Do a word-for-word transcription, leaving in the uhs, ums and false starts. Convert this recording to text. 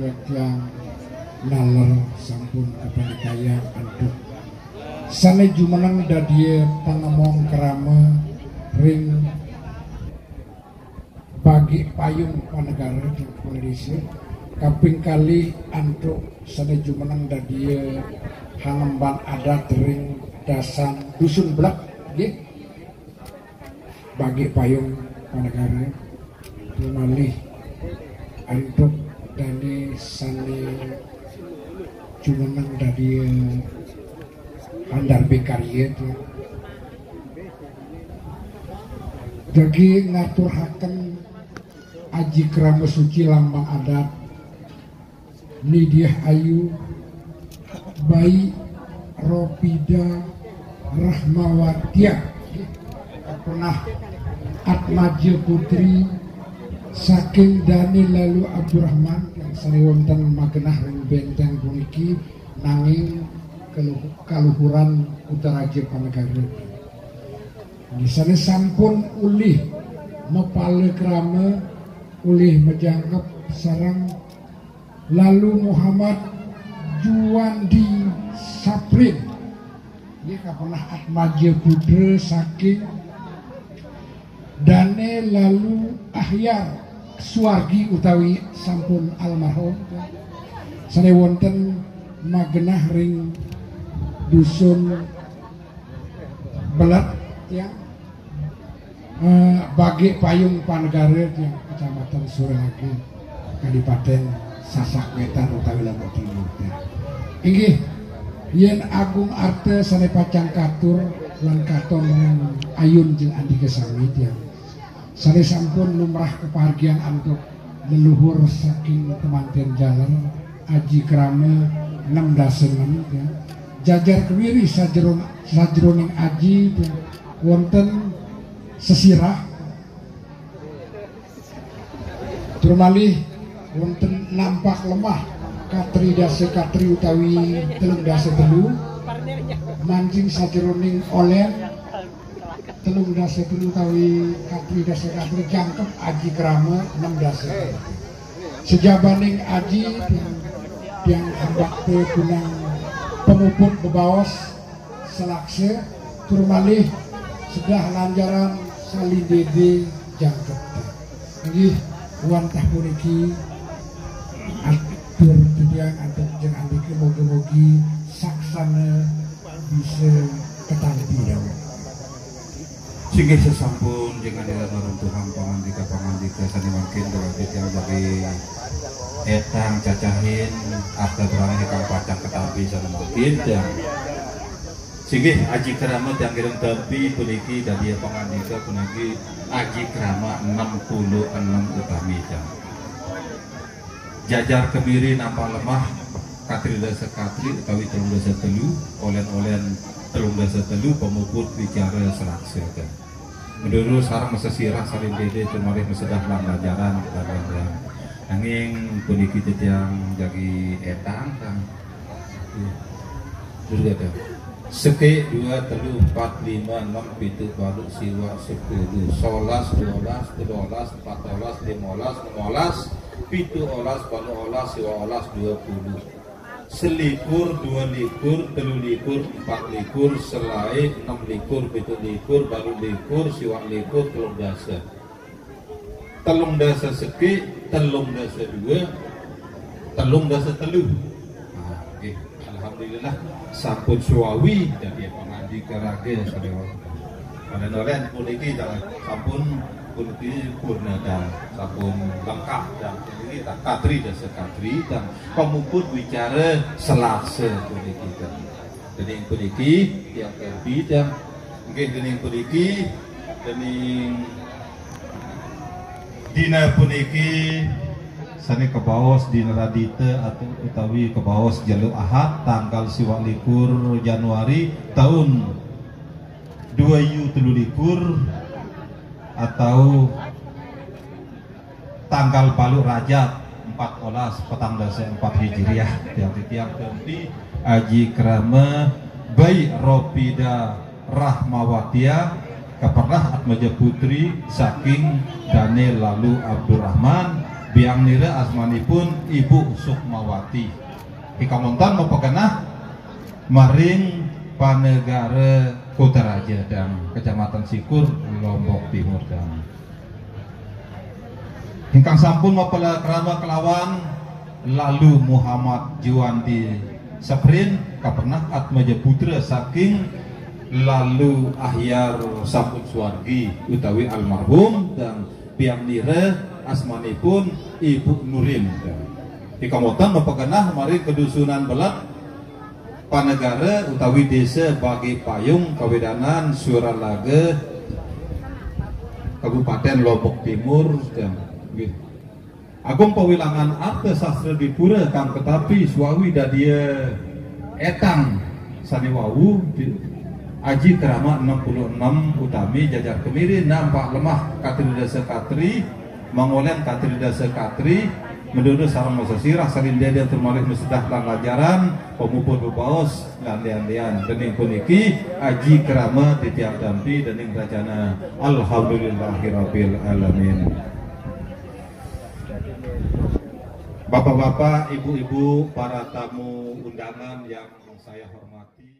Tiang naler sampun kapanikayang antuk sane jumeneng dadie pangemong krama ring bagi payung panegara ring Kepala Desa, kaping kalih antuk sane jumeneng dadie hanemban adat ring dasan Dusun Blek, nggih. Bagi payung panegara, malih antuk dane sane jumeneng dadie handar bekarya, tiang. Jagi ngaturaken aji krama suci lambang adat Nidiah Ayu, Bai Ropida Rahmawatia, kapenah Atmaja Putri saking Dane Lalu Abdurrahman, tiang, sane wonten magenah ring benteng puniki, nanging kaluh-, kaluhuran Utaraja Panegara. Sane sampun ulih mapala krama, ulih majangkep sareng Lalu Muhammad Juwandi Saprin, nggih, kapenah Atmaja Putra saking Dane Lalu Ahyar Suwargi utawi sampun almarhum, sane wonten magenah ring Dusun Belet, tiang, eh, Bagi Payung Panegara, tiang, Kecamatan Suralagi, Kadipaten Sasak Wetan utawi Lombok Timur, tiang. Inggih, yen Agung Arta sane pacang katur lan katon ring ayun jeng andika sami, tiang, sane sampun lumrah kapahargyan antuk leluhur saking kemanten jaler, aji krama nem dasa enem, ya. Jajar kemiri sajeron-, sajeroning aji, ya, wonten sesirah. Tur malih wonten nampak lemah katri dasa katri utawi telung dasa telu, manjing sajeroning olen telung dasa telu utawi katri dasa katri, jangkep aji krama nem dasa. Sejabaning aji tiang, tiang hambakta punang pamuput bebaos selaksa, tur malih sedah lanjaran salindede jangkep. Inggih, wantah puniki atur titiang antuk jeng andika, mugi-mugi saksana bisa ketampi dawuh. Singgih, sesampun jeng andika maruntuhang pangandika-pangandika sane mangkin, berarti tiang jagi etang cacahin arta terang ingkang pacang ketampi sane mangkin, tiang. Singgih, aji krama tiang kirang tampi puniki dadie pangandika puniki aji krama enam puluh enam utami, tiang. Jajar kemiri nampak lemah katri dasa katri utawi telung dasa telu, olen-olen telung dasa telu, pamuput wicara selaksa. Meduru sareng masesirah salindede, tur malih masedah lan lanjaran, tiang. Nanging puniki titiang jagi etang, tiang. Durga, tiang. Sekik, dua, telu, empat, lima, enam, pitu, walu, siwak, sepuluh, solas, duolas, telulas, empat olas, limolas, enem olas, pitu olas, walu olas, siwak olas, dua puluh. Selikur, dua likur, telu likur, empat likur, selae, enam likur, pitu likur, walu likur, siwak likur, telung dasa. Telung dasa sekik, telung dasa dua, telung dasa telu. Nah, nggih, alhamdulillah, sampun suawi dadie pangandika raga sadewa. Olen-olen puniki sampun puniki purna dan sampun lengkap dan puniki katri dasa katri dan pamuput wicara selaksa puniki. Dening puniki, tiang tampi, tiang, nggih, dening puniki, dening dina puniki sane kabaos dina Radita atau utawi kabaos Jelo Ahad, tanggal siwak likur Januari taun dua ewu telu likur atau tanggal balu Rajab empat olas, petang dasa empat Hijriah, tiang titiang tampi aji krama Bai Ropida Rahmawatia, kaperah Atmaja Putri saking Dane Lalu Abdurrahman, Biang nira asmanipun Ibu Sukmawati. Ingkang wonten mapagenah maring Panegara Kutaraja dan Kecamatan Sikur, Lombok Timur dan ingkang sampun mapalakrama kelawan Lalu Muhammad Juwandi Saprin, kapenah Atmaja Putra saking Lalu Ahyar Sampun Suwargi utawi almarhum dan biang nira asmanipun Ibu Nurin. Ingkang wonten mapagenah maring kedusunan Belat, Panegara utawi Desa Bagi Payung, Kawedanan, Suralaga, Kabupaten Lombok Timur. Nggih. Agung pawilangan arta sastra dipura kang ketapi swawi dadia etang sane wau di-, aji krama enam puluh enam utami jajar kemiri nampak lemah katri dasa katri, mangolen katri dasa katri, mendodo sareng masesirah salin dede termalih masedah lan lajaran, pamuput bebaos lan lian-lian. Dening puniki aji krama titiang tampi dening rajana. Alhamdulillahirabbil alamin. Bapak-bapak, ibu-ibu, para tamu undangan yang saya hormati.